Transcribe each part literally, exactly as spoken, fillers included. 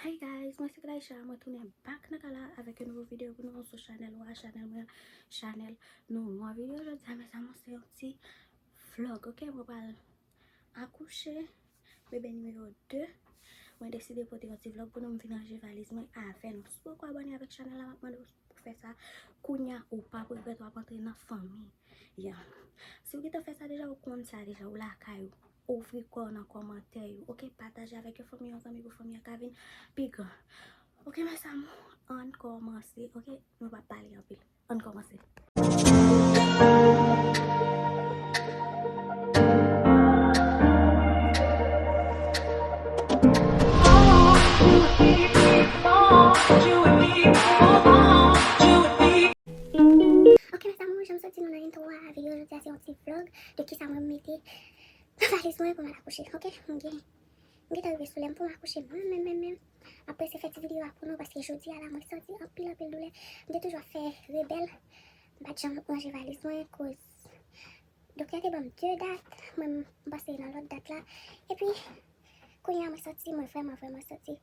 Hey guys, mwen se Kraïcha, mwen tounen back nan kay la avèk yon nouvo videyo pou nou sou chanèl ou a, chanèl mwen, chanèl nou an. Videyo jodi a, mezanmi, se yon ti vlog, ok? Mwen pral akouche, bebe nimewo de. Mwen deside pote yon ti vlog pou nou, m vin ranje valiz mwen avè nou. Si w poko abòne avèk chanèl la, m ap mande w pou fè sa kounya, ou p ap regrèt, w ap antre nan fanmi. Yeah. Si w gentan fè sa deja, ou konn sa deja, ou lakay ou. Ouvri kò w nan kòmantè yo, ok? Pataje avèk yon fanmi, yon zanmi pou fanmi an ka vin pi gran. Ok, mes amours, ann kòmanse, ok? Nou p ap pale anpil. Ann kòmanse. Ok, mes amours, jan m sot di nou nan intro a, videyo jodi a se yon ti vlog de kisa mwen mete nan valiz mwen pou m al akouche, ok? M gen, m gentan rive sou lè m pou m akouche, menm, menm, menm, menm. M ap prese fè ti videyo a pou nou, paske jodi a la, mwen santi anpil, anpil doulè. M te toujou ap fè rebèl, m pa t janm ranje valiz mwen, koz doktè te ban m de dat, mwen, m panse nan lòt dat la. Epi, kounye a, mwen santi, mwen vrèman, vrèman santi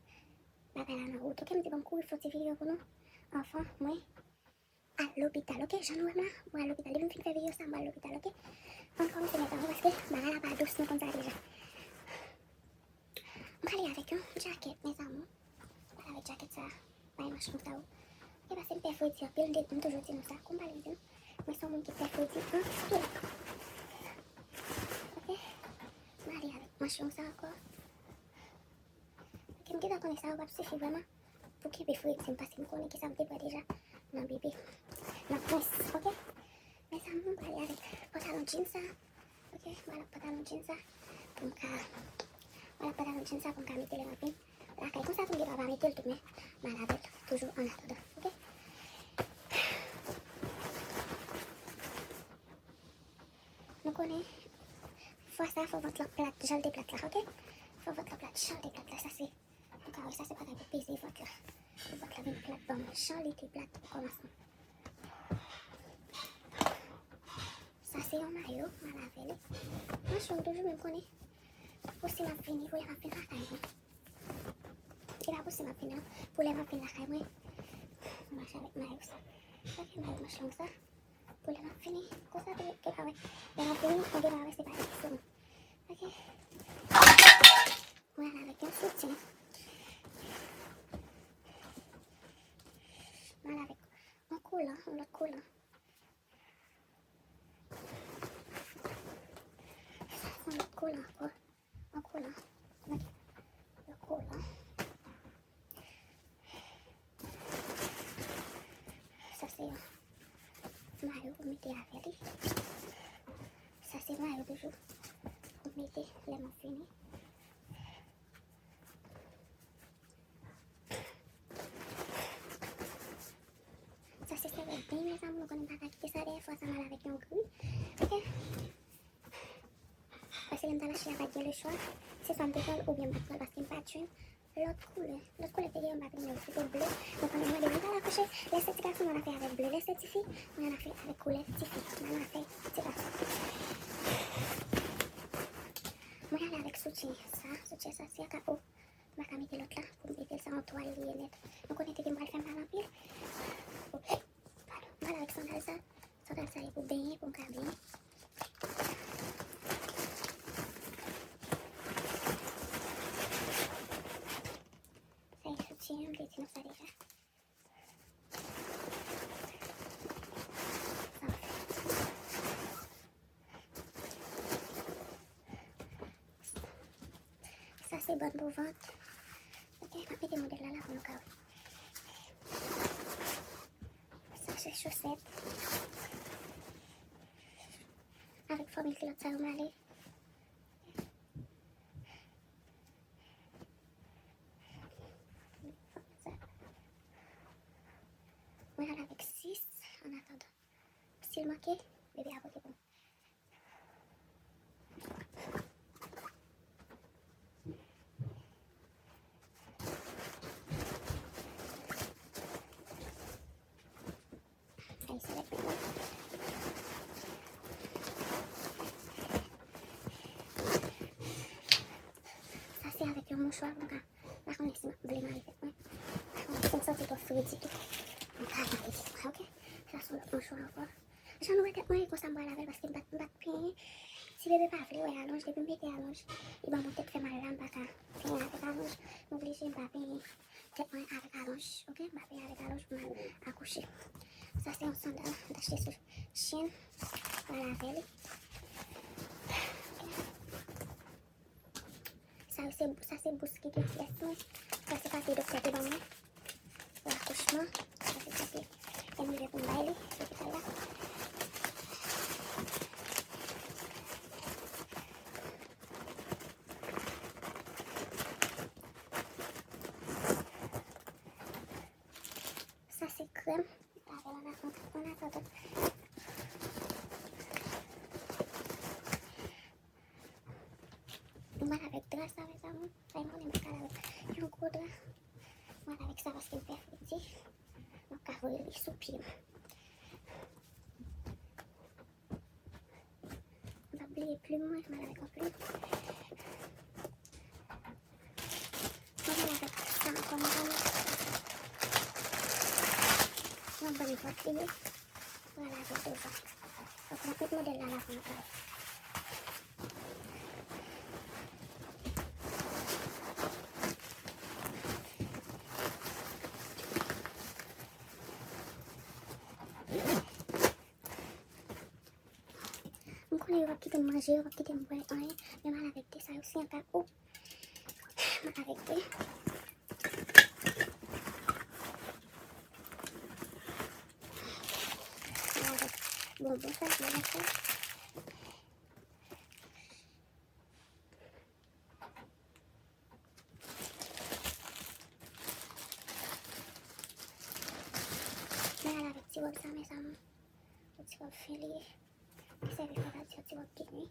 bagay la nan wout. Ok, m te ban m kouri fè yon ti videyo pou nou, anvan mwen al lopital, ok? Jan nou wè m la, mwen al lopital. Depi m fin fè videyo sa, mwen al lopital, ok? Ann kòmanse, mes amours, paske bagay la pa dous, nou konn sa deja. M prale avèk yon djakèt, mes amours. M prale avèk djakèt sa, bay manch konsa, wi. Ok, paske m pè fredi anpil, m toujou di nou sa, kou m pale di nou. Mwen se yon moun ki pè fredi anpil. Ok? M prale avèk manch konsa ankò. Ok, m gentan konnen sa yo p ap sifi vrèman pou kenbe fredi m, paske m konnen kisa m te pran deja nan bebe, nan prens, ok? Mes amours, m prale avèk pantalon jeans sa, ok? M prale ak pantalon jeans sa pou m ka, m prale ak pantalon jeans sa pou m ka mete lè m ap vin lakay. Konsa tou m gentan pa mete l tou, men m al avè l toujou an atandan, ok? Nou konnen fwa sa fò vant lan plat, jan l te plat la, ok? Fò vant lan plat, jan l te plat la, sa se, nou ka wè sa se bagay pou peze vant la. Pou vant la vin plat ban m, jan li te plat o kòmansman. Sa se yon mayo, m al avè li. Manch yo toujou menm konnen. Pou si m ap vini, pou lè m ap vin lakay mwen. E pa pou si m ap vini, non. Pou lè m ap vin lakay mwen. M mache avèk mayo sa. Ok, mayo manch long sa. Pou lè m ap vini, konsa tou, ou gentan wè. Lè m ap vini, ou gentan wè se pa ekse non. Ok. Mwen al avèk yon soutyen. Mwen al avèk yon kolan, yon lòt kolan. Sa se yon lòt kolan ankò. Yon kolan. Yon kolan. Sa se yon mayo pou mete avè li. Sa se mayo toujou pou mete lè m ap vini. Sa se sèvyèt beny, mes amours, nou konnen m pa ka kite sa dèyè, fwa sa m al avèk yon gri. Ok. Paske lè m t al achte a pa t gen lechwa, se swa m te pran l oubyen m pa t pran l, paske m pa t jwenn lòt koulè. Lòt koulè te gen yo m pa t renmen yo, se te ble. Nou konnen mwen depi m t al akouche, lè se ti gason mwen ann afè avèk ble, lè se ti fi mwen ann afè avèk koulè ti fi, m pa nan afè ti gason. Mwen ale avèk soutyen sa, soutyen sa se akapò. M pa ka mete lòt la pou m mete l, sa yon twal li ye nèt. Nou konnen tete m pral fè m mal anpil. Padon, m pral avèk sandal sa. Sandal sa e pou benyen, pou m ka benyen. Sa e soutyen an, m te di nou sa deja. Sa se bòn pou vant. Ok, m ap mete modèl la la pou nou ka wè. Sa se chosèt. Avèk fòmil kilòt sa yo m ale. Mwen al avèk sis, an atandan. Si l manke, bebe a pote pou mwen. Ay, se lèt menm. Sa se avèk yon mouchwa pou m ka, m ka konnen si m ap vle mare tèt mwen. Si m santi l twò fredi tou, m ka mare tèt mwen, oke? Sa se yon lòt mouchwa ankò. Jan nou wè tèt mwen, e konsa m pral lave l paske m pa t, m pa t penyen. Ti bebe pa vle wè alonj, depi m mete alonj, li ban mwen tèt fè mal la, m pa ka penyen avèk alonj. M oblije m pa penyen tèt mwen avèk alonj, oke? M pa penyen avèk alonj pou m al akouche. Sa se yon sandal m t achte sou Shein, m pral lave li. Sa yo se, sa se bous ki te pyès mwen. Sa se pati doktè te ban mwen pou akouchman. Sa se pati M rive pou m bay li lopital la. Sa se krèm. Lave l ann atandan. Mwen avèk dra sa, mezanmi. Sa, mwen menm, mwen ka lave yon gwo dra. Mwen avèk sa paske m pè fredi. Mwen ka voye li sou pye m. M pa bliye plim mwen, mwen avèk yon plim. Mwen pral avèk sa ankò, mezanmi. Yon bann vant li ye. Mwen pral lave devan. Donk, mwen met modèl la la pou mwen pale. M konnen yo p ap kite m manje, yo p ap kite m bwè anyen, men m al avèk de sa yo, si an ka, o, m al avèk de. M al avèk bonbon sa, bonbon sa. M al avèk ti wòb sa, mezanmi. Yon ti wòb fen li ye. Li sèvi fè radyo ti wòb ki nwi.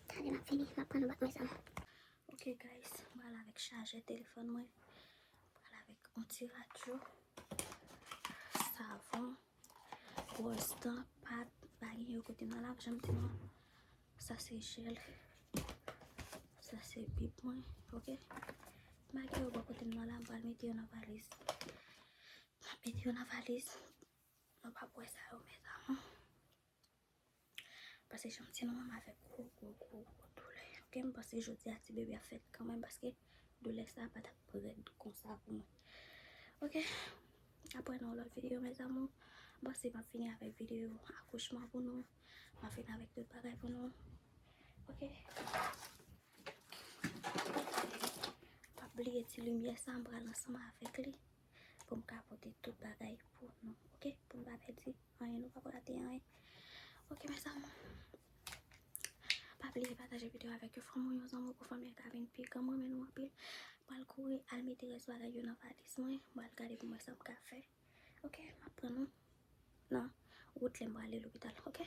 Tande, m ap vini, m ap pran nou bak, mezanmi. Ok, guys, m pral avèk chajè telefòn mwen. M pral avèk yon ti radyo, savon, bwòs dan, pat, pa gen yo kote m nan la, janm di nou. Sa se jèl. Sa se bib mwen, ok? Pa gen yo bò kote m nan la, m pral mete yo nan valiz. M ap mete yo nan valiz. Nou p ap wè sa yo, mezanmi. Paske jan m di nou, mwen avèk gwo, gwo, gwo, gwo doulè. Ok, m panse jodi a ti bebe ap fèt kanmenm, paske doulè sa pa t ap rèd konsa pou mwen. Ok, n ap wè nan yon lòt videyo, mes amours. M panse m ap vini avèk videyo akouchman pou nou. M ap vini avèk tout bagay pou nou. Ok. Pa bliye ti limyè sa, m pral ansanm avèk li pou m ka pote tout bagay pou nou, ok? Pou n pa pèdi anyen, nou p ap rate anyen. Ok, mes amours. Pa bliye pataje videyo avèk yon fanmi w, yon zanmi w, pou fanmi an ka vin pi gran. Mwen renmen nou anpil. M pral kouri al mete rès bagay yo nan valiz mwen. M pral gade pou m wè sa m ka fè. Ok, m ap pran nou nan wout lè m prale lopital, ok?